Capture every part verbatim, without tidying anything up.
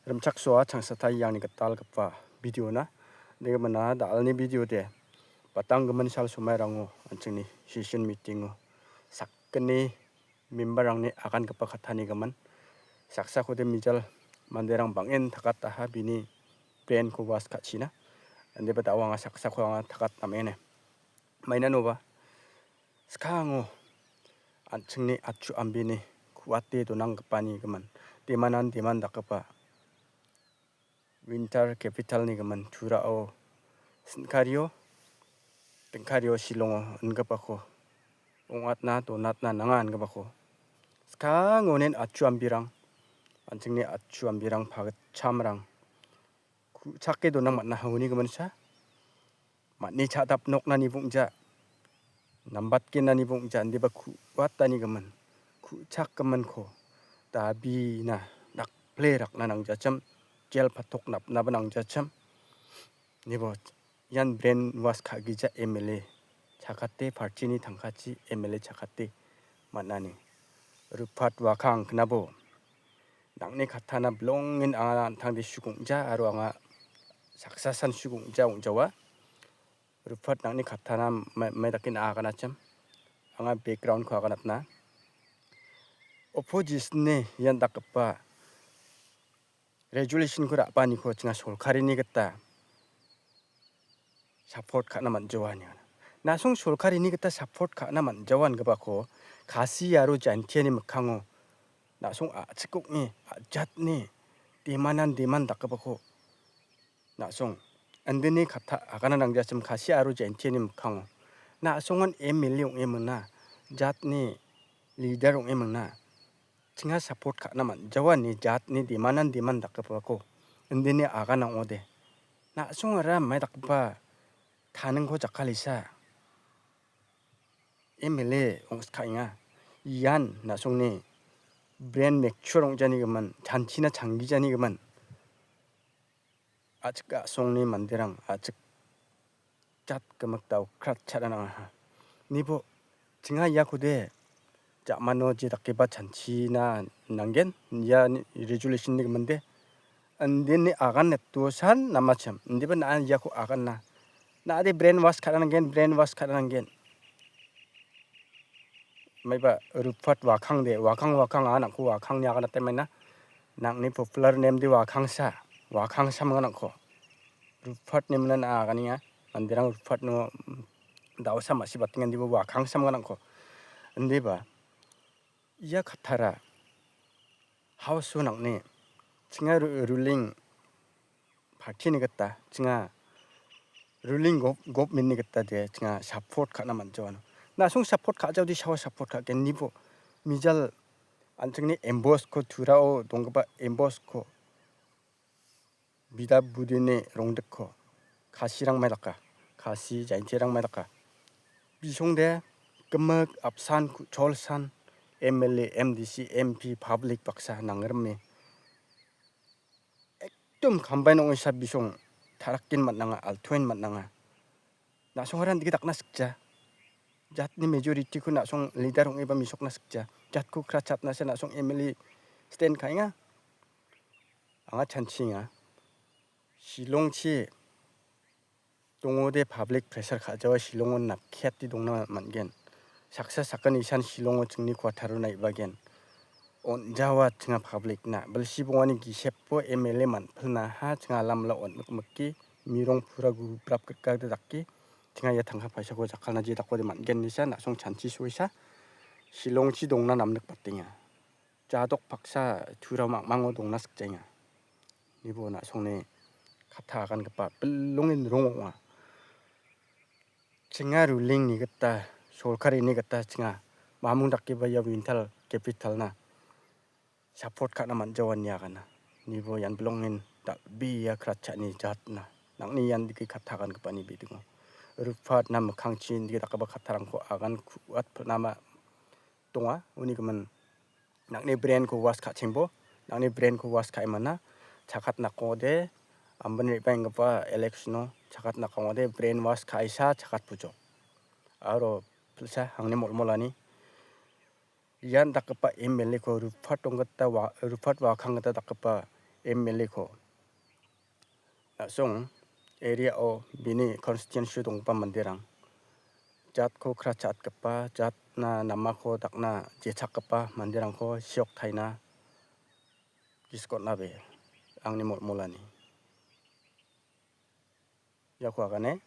Rimchaksoa changsatai iangni gitalgipa video-na. Nigmina da·alni video-de batanggimin sal somairango an·chingni session meeting-o sakgni member-rangni agangipa kattanigimin. Saksakode mijal manderang bang·en takataha bini brain-ko wash ka·china. Indiba da·o anga saksako anga takat name·ene. Mainanoba skango an·chingni atchu ambini ku·ate donanggipanigimin demanan deman dakgipa winter capital-nigimin Turao sin·kario, dingkario Shillongo ingipako ong·atna donatna nanga ingipako skangonin atchu ambirang, an·chingni atchu ambirang pagitchamrang ku·chake donang man·aha uni giminsa. Man·e cha·dap noknani bong·ja, nambatgenani bong·ja, indiba ku·atani gimin, ku·chakgiminko dabina dakple rakna nangjachim, jel patok napnaba nangjachim. Nibo ian brain wash ka·gija M L A chakate, party-ni tangkachi M L A chakate man·ani. Rupat Wakang knabo. Nang·ni kattana bilongen anga an·tangde sugongja aro anga saksasan sugongja ong·jawa. Rupat nang·ni kattana mai, mai dake na·a aganachim. Anga background-ko aganatna. Opposition-ni ian dakgipa resolution-ko ra·baaniko chinga sorkarini gita support ka·na man·jawa ine. Na·song sorkarini gita support ka·na man·jawa ingipako Khasi aro Jaintiani mikkango na·song a·chik ong·e, a·jatni demanan deman dakgipako na·song indini katta agana nangjachim Khasi aro Jaintiani mikkango na·songan M L A ong·e mingna, jatni leader ong·e mingna. Chinga support ka·na man·jawa ine jatni demanan deman dakgipako indini agan ong·ode. Na·songara mai dakgipa taningko jakkalesa M L A ong·skaenga. Ian na·songni brain mature ong·janigimin, chanchina changgijanigimin. A·chik a·songni manderang a·chik jat gimik daokrat cha·na nang·aha. Nibo chinga iakode ja·mano je dakeba chanchina nanggen, ia resolution-ni giminde. Indini agan netusan namachim. Indiba na·a iako aganna. Na·ade brain wash ka·na nanggen, brain wash ka·na nanggen. Maiba Rupat Wakang de, Wakang, Wakang, a nang·ko Wakangni aganate maina. Nang·ni popular name de Wakangsa, Wakangsa manga nang·ko. Rupat ne mingna na·a aganenga. Manderang Rupat no, mm, daosa ma·si batenga indiba Wakangsa manga nang·ko. Indiba, ia kattara House-o nang·ni chinga ru-, ruling party-ni gita, chinga ruling gov-, government-ni gita de chinga support ka·na man·jawano. Na·song support ka·jaode sawa support ka·gen nibo mijal an·chingni ambush-ko Turao donggipa ambush-ko bida budini rongdikko Khasirang maidaka, Khasi Jaintirang maidaka. Bisongde gimik apsan ku-, cholsan M L A, M D C, M P, public baksa nangrime. Ekdom combine ong·esa bisong tarakin man·nanga, altuain man·nanga. Na·songara indike dakna sikja. Jatni majority-ko na·song leader ong·eba misokna sikja. Jatko krachatnasa na·song M L A stand ka·enga. Anga chanchienga. Shillongchi dongode public pressure ka·jawa Shillongo nakkete dongna man·gen. Saksa sakgni isan Shillongo chingni quarter-o naibagen. On·jawa chinga public-na. Bilsi bongani gisepo M L A man·pilna ha chinga alamala on·mikmike mirong pura gubrap grikgade dake chinga ia tangka paisako jakkalna je dakode man·gen nisa na·song chanchi soisa Shillongchi dongna namnikbatenga. Jadok paksa Turao mangmango dongna sikjaenga. Nibo na·songni katta agangipa bilongen rong ong·a. Chinga rulingni gita, sorkarini gita chinga mamung dakeba ia winter capital-na support ka·na man·jawa ine agana. Nibo ian bilongen dal·bea kratchani jatna. Nang·ni ian dike katta agangipani bidingo. Rupat na mikkangchi indike dakgipa kattarangko agan ku·at pilnama donga. Uni gimin nang·ni brain-ko wash ka·chengbo, nang·ni brain-ko wash ka·emana. Chakat nakode, ambini re·baenggipa election-o chakat nakongode brain wash ka·esa chakat pujok. Aro pilsa angni molmolani ian dakgipa M L A-ko Rupat donggita wa-, Rupat Wakang gita dakgipa M L A-ko, na·song area-o bini constituency-o donggipa manderang jatko kra cha·atgipa, jatna namako dakna jechakgipa manderangko siok taina gisik on·abe, angni molmolani. Iako agane,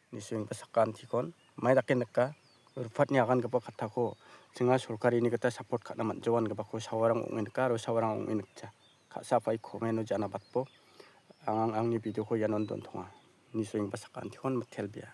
nisoenggipa sakantikon mai dake nika, rupatni agangipa kattako chinga sorkarini gita support ka·na man·jawanggipako sawarang ong·e nika aro sawarang ong·e nikja. Ka·sa pai comment-o janabatbo, ang, ang, angni video-ko ianon dontonga. Nisoenggipa sakantikon mitelbea.